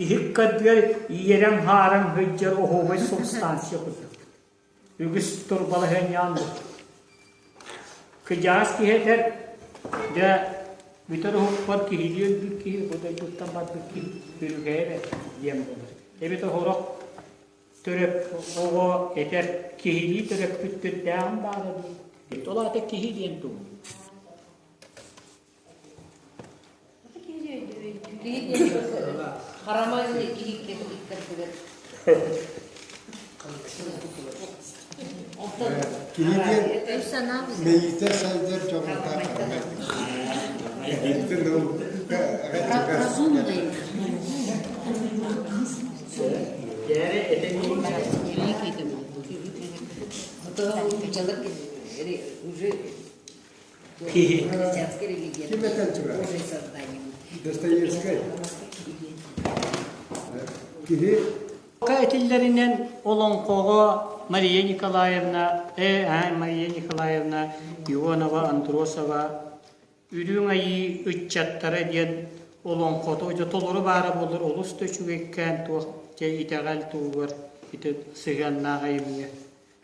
Киһи ыккардыгар иэрэн-хааран сылдьар оһуобай субстанция курдук. Үгүс турбалаһыанньаан Кыдьаас киһи этэр, дьэ, бүтэр уһукпар киһилии өлбүт киһи, бу дойдуттан барбыт киһи үрүгэйэ бэрт диэн буолар. Эбэтэр сорох төрөп оҕо этэр киһилии төрөппүттэрдээҕим баара дуу? Ол аата киһи диэн тугуй? Харамай киһи иккэрдигэр. Киһи диэн мэйиитэ сайдар дьоҕурдаах харамай. Разумный. Уже Киһи. Ким этэн турар? Достоевскай. Киһи Этиллэринэн олоҥхоҕо Мария Николаевна, э, Мария Николаевна Ионова Андросова Үрүҥ Айыы ыччаттара диэн олоҥхото дьэ толору баара буоллар олус да үчүгэйкээн туох дьэ итэҕэл туһугар ити сыһыаннаах айымньы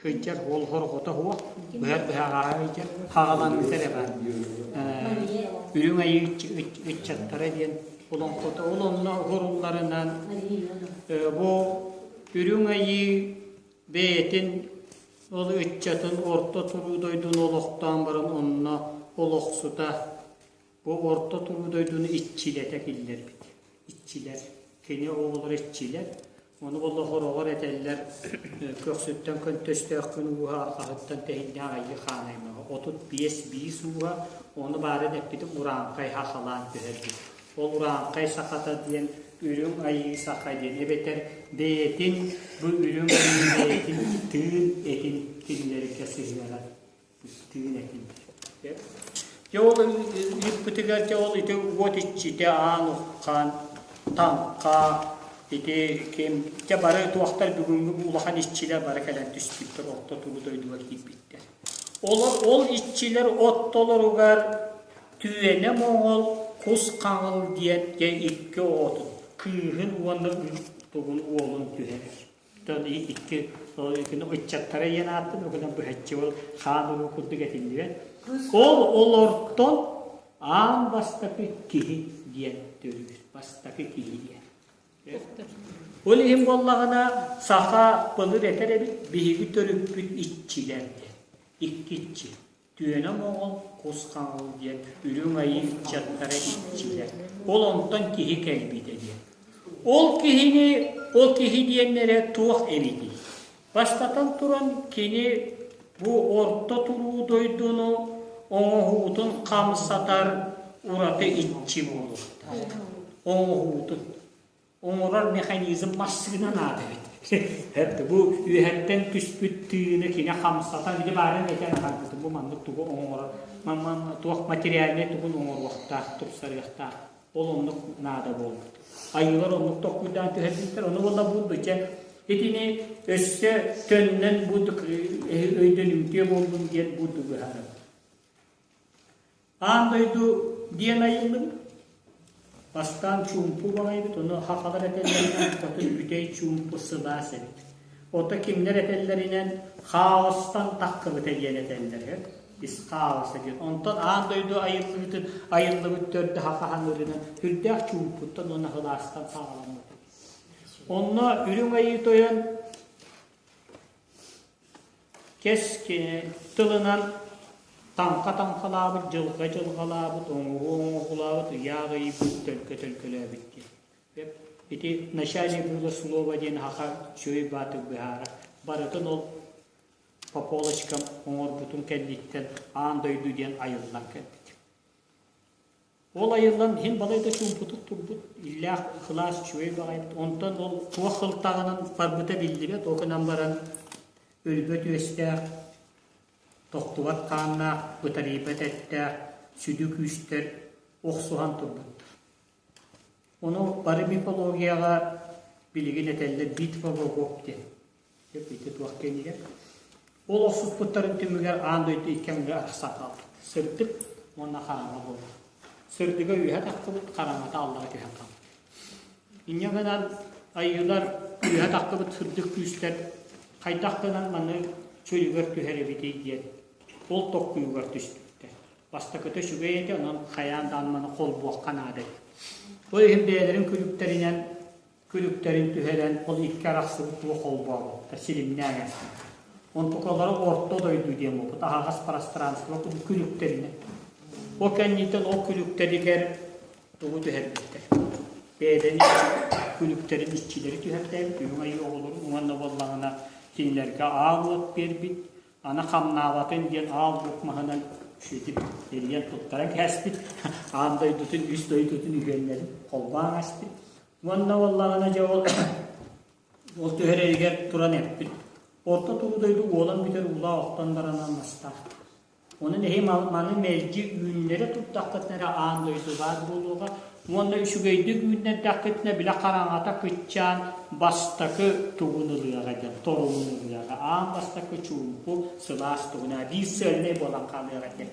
Сылдьар ол хорҕото суох, быһар быһаҕаһа сылдьар, хаҕаланыыта эрэ баар. Үрүҥ Айыы ыччаттара диэн олоҥхото ол онно уһурулларынан бу Үрүҥ Айыы бэйэтин ол ыччатын орто туруу дойдуну олохтоон баран онно олохсута Бу орто туруу дойдуну иччилэтэ киллэрбит. Иччилэр. Кини оҕолоро иччилэр. Ону буолла хороҕор этэллэр көхсүттэн көнтөстөөххүн ууһа, арҕаһыттан тэһиннээх айыы хаан аймаҕа. 35 биис ууһа, ону баарын эппитим урааҥхай хахалаан түһэрбит. Ол урааҥхай сахата диэн үрүҥ айыы саха диэн эбэтэр бэйэтин бу үрүҥ айыы бэйэтин тыын этин кинилэргэ сыһыарар тыын этин. Дьэ ол ыыппытыгар дьэ ол ити уот иччитэ аан уххаан таҥха ити ким дьэ бары туохтар бүгүҥҥү бу улахан иччилэр бары кэлэн түспүттэр орто туруу дойдуга киирбиттэр. Олор ол иччилэр оттолоругар Түөнэ Моҥол Кус Хаҥыл диэн дьэ икки оҕотун кыыһын уонна тугун уолун түһэрэр. Икки ыччаттара диэн ааттын өгүнэн быһаччы ол хаан уруу курдук этиллибэт. Ол олортон аан бастакы киһи диэн төрүүр. Бастакы киһи диэн. Ол иһин буоллаҕына саха былыр этэр эбит биһиги төрүппүт иччилэр диэн. Икки иччи. Түөнэ Моҕол, Кус Хаҥыл диэн Үрүҥ Айыы ыччаттара иччилэр. Ол онтон киһи кэлбитэ диэн. Ол киһини, ол киһи диэннэрэ туох эбитий? Бастатан туран, кини бу орто туруу дойдуну оҥоһуутун хамсатар ураты иччи буолуохтаах. Оҥоһуутун. оҥорор механизм массыына наада эбит. Бу үөһэттэн түспүт тыыны кини хамсатан, ити баарын этэн аһарбытым, бу маннык тугу оҥорор, туох материальнай тугун оҥоруохтаах, тупсарыахтаах. Ол оннук наада буолбут. Айыылар оннук толкуйдаан түһэрбиттэр, ону буолла бу дьэ итини өссө төннөн бу өйдөнүмтүө буоллун диэн бу быһаарабыт. Аан дойду диэн айыллыбыт. Бастаан чуумпу баҕайыбыт, ону хахалар этэллэринэн хотун бүтэй чуумпу сылаас эбит. Ото кимнэр этэллэринэн хаостан таххыбыта диэн этэллэр ис хаоса диэн. Онтон аан дойду айыллыытын айыллыбыт төрдө хахаһанырынан үрдээх чуумпуттан уонна сылаастан саҕаламмыт. Онно Үрүҥ Айыы Тойон Кэс тылынан таҥха таҥхалаабыт, дьылҕа дьылҕалаабыт, оҥоһуу оҥоһуулаабыт, ыйаах ыйбыт, төлкө төлкөлөөбүт диэн. Ити начальник было слово диэн саха үчүгэй баатыр быһаарар. Барытын ол по полочкам оҥорбутун кэнниттэн аан дойду диэн айыллан кэлбит. Ол айыллан иһин балай да чуумпутук турбут, иллээх кылаас үчүгэй баҕайбыт. Онтон ол туох сылтаҕынан барбыта биллибэт, ол гынан баран өлбөт үөстээх, тохтубат хааннаах, бытарыйбат эттээх сүдү күүстэр охсуһан турбуттар. Ону бары мифологияҕа билигин этэллэр битва богов диэн. Ити туох кэннигэр. Ол охсуспуттарын түмүгэр аан дойду икки аҥы арахсан хаалбыт. Сырдык уонна хараҥа буолла. Сырдыга үөһэ тахсыбыт, хараҥата аллара түһэн хаалбыт. Инньэ гынан айыылар үөһэ тахсыбыт сырдык күүстэр хайдах гынан маны чөлүгэр түһэр эбитий диэн ол толкуйугар түспүттэр. Бастакыта үчүгэй этэ, онон хайаан даҕаны маны холбуохха наада эбит. Ол иһин бэйэлэрин күлүктэринэн күлүктэрин түһэрэн ол икки арахсыбыт тугу холбообуттар, силимнээн эспиттэр. Онтукалара орто дойду диэн буолбут, аһаҕас пространство курдук күлүктэринэн. Ол кэнниттэн ол күлүктэригэр тугу түһэрбиттэр. Бэйэлэрин күлүктэрин иччилэри түһэртээбит, үрүҥ айыы оҕолорун уонна буоллаҕына кинилэргэ аал уот биэрбит, аны хамнаабатын диэн аал луук маһынан сүтүп эрийэн туттаран кээспит, аан дойдутун үс дойдутун үһүөннэрин холбоон ааспыт. Уонна буоллаҕына дьэ ол ол түһэрэригэр туран эппит. Орто туруу дойду уолан бүтэр уулаах охтон баранан мастаах. Онон эһи маны мэлдьи үүннэрэ турдаххытына эрэ аан дойду баар буолуоҕа уонна үчүгэйдик үүннэрдэххитинэ бile хараҥата кыччаан бастакы тугун ылыаҕа диэн торумун ылыаҕа аан бастакы чуумпу сылаас тугуна биир сыальнай буолан хаалыаҕа диэн.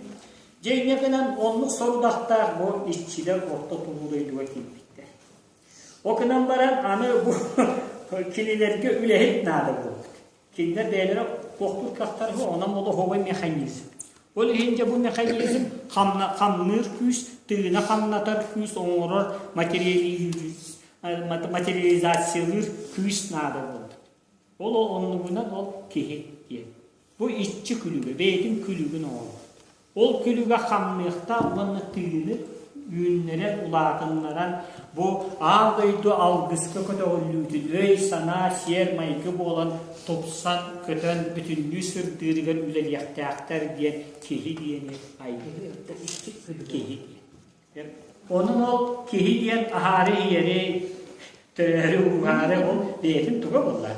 Дьэ инньэ гынан оннук сорудахтаах бу иччилэр орто туруу дойдуга киирбиттэр. Ол гынан баран аны бу кинилэргэ үлэһит наада буолбут. Кинилэр бэйэлэрэ туохтуур кыахтара суох, онон олоховой механизм. Ол иһин дьэ бу механизм хамныыр күүс, тыына хамнатар күүс оҥорор материализациялыыр күүс наада буолбут. Ол оннугунан ол киһи диэн. Бу иччи күлүгэ, бэйэтин күлүгүн оҥорбут. Ол күлүгэ хамныахтаах уонна тыыны үүннэрэн, улаатыннаран, бу аан дойду алгыска көтөҕүллүүтүн өй-санаа, сиэр-майгы буолан тупсан, көтөн, бүтүннүү сырдыырыгар үлэлиэхтээхтэр диэн киһи диэни айбыт. Киһи диэн. Онон ол киһи диэн аһаары ийэри, төрөөрү-ууһаары ол бэйэтин туга буолла.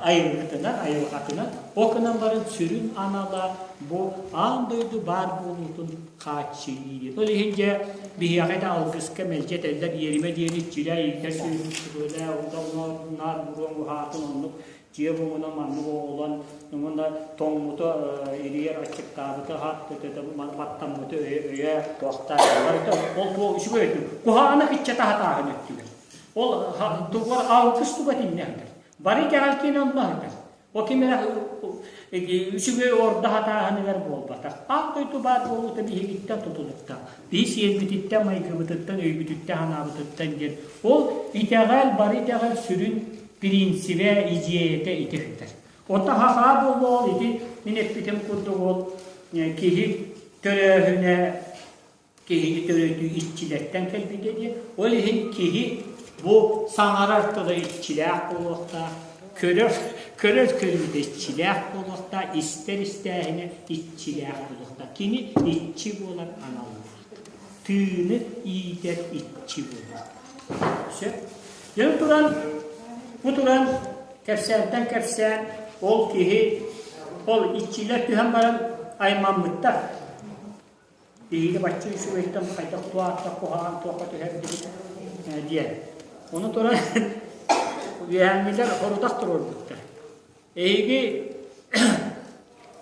Айылгытынан, айылҕатынан ол гынан баран сүрүн анала бу аан дойду баар буолуутун хааччыйыы диэн. Ол иһин дьэ биһиэхэ да алгыска мэлдьи этэллэр иэримэ диэни иччилээ иитэр сүөһү сүрүлээ ол наар буруоҥ уһаатын оннук дьиэ буҥунан маннык оҕолон уонна тоҥмуту ирийэр аччыктаабыты аһат баттаммыты өйө туохтаах ол туох үчүгэй өттү куһаҕаны киччэтэ хатааһын өттүгэр ол тугар алгыс туга тиннэ бары итэҕэл киэнэ онно сытар ол ким эрэ үчүгэй ордо хатааһыныгар буолбатах аан дойду баар буолуута биһигиттэн тутулуктаах биһи сиэрбититтэн майгыбытыттан өйбүтүттэн санаабытыттан диэн ол итэҕэл бары итэҕэл сүрүн Принцибэ, идиэйэтэ ити сытар. Оттон хахаа буолуоҕун ити мин эппитим курдук ол киһи төрөөһүнэ киһини төрөтүү иччилэртэн кэлбитэ диэн. Ол иһин киһи бу саҥарар тыла иччилээх буолуохтаах, көрөр көрөр көрүүтэ иччилээх буолуохтаах, истэр истээһинэ иччилээх буолуохтаах. Кини иччи буолар аналлаах. Тыыны иитэр иччи буолар. Сөп. Дьон туран, бу туран кэпсээнтэн кэпсээн ол киһи ол иччилэр түһэн баран аймаммыттар. Биһиги бачча үчүгэйтэн хайдах туох куһаҕан туохха түһэрдибит диэн. Ону туран үөһээҥҥилэр хорудах туруорбуттар. Эһиги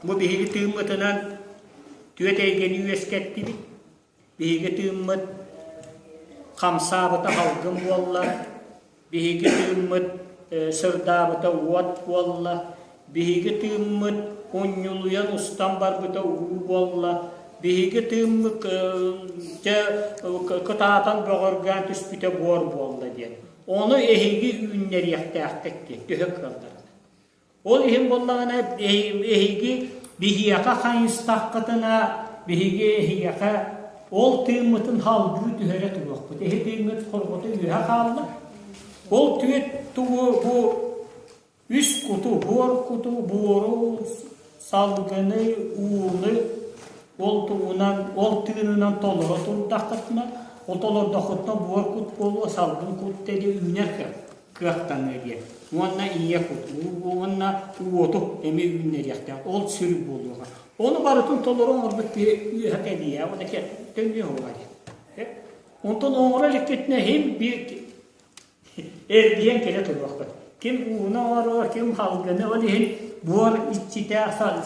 бу биһиги тыыммытынан түөт эйгэни үөскэттибит. Биһиги тыыммыт хамсаабыта салгын буолла, биһиги тыыммыт сырдаабыта уот буолла, биһиги тыыммыт унньулуйан устан барбыта уу буолла, биһиги тыыммыт дьэ кытаатан бөҕөргөөн түспүтэ буор буолла диэн. Ону эһиги үүннэриэхтээхтик диэн төһө кыаллар. Ол иһин буоллаҕына эһиги биһиэхэ хайыстаххытына биһиги эһиэхэ ол тыыммытын салгыы түһэрэ туруохпут. Эһи тыыҥҥыт хорҕото үөһэ хаалла. Ол түөт тугу бу үс куту, буор куту, буору, салгыны, ууну ол тугунан, ол тыынынан толоро турдаххытына, ол толордоххутуна буор кут буолуо, салгын кут диэри үүнэр кыах. кыахтаныа диэн уонна ийэ кут уонна уоту эмиэ үүннэриэхтээх ол сүр буолуоҕа ону барытын толору оҥорбут киһи үөһэ кэлиэ уонна төннүө уоҕа диэн онтон оҥоро иликкитинэ иһин биир эргийэн кэлэ туруохпут ким ууну оҥоруо ким халгыны ол иһин буор иччитэ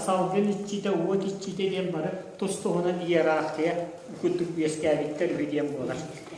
салгын иччитэ уот иччитэ диэн бары тус туһунан иерархия курдук үөскээбиттэр үһү диэн буолар.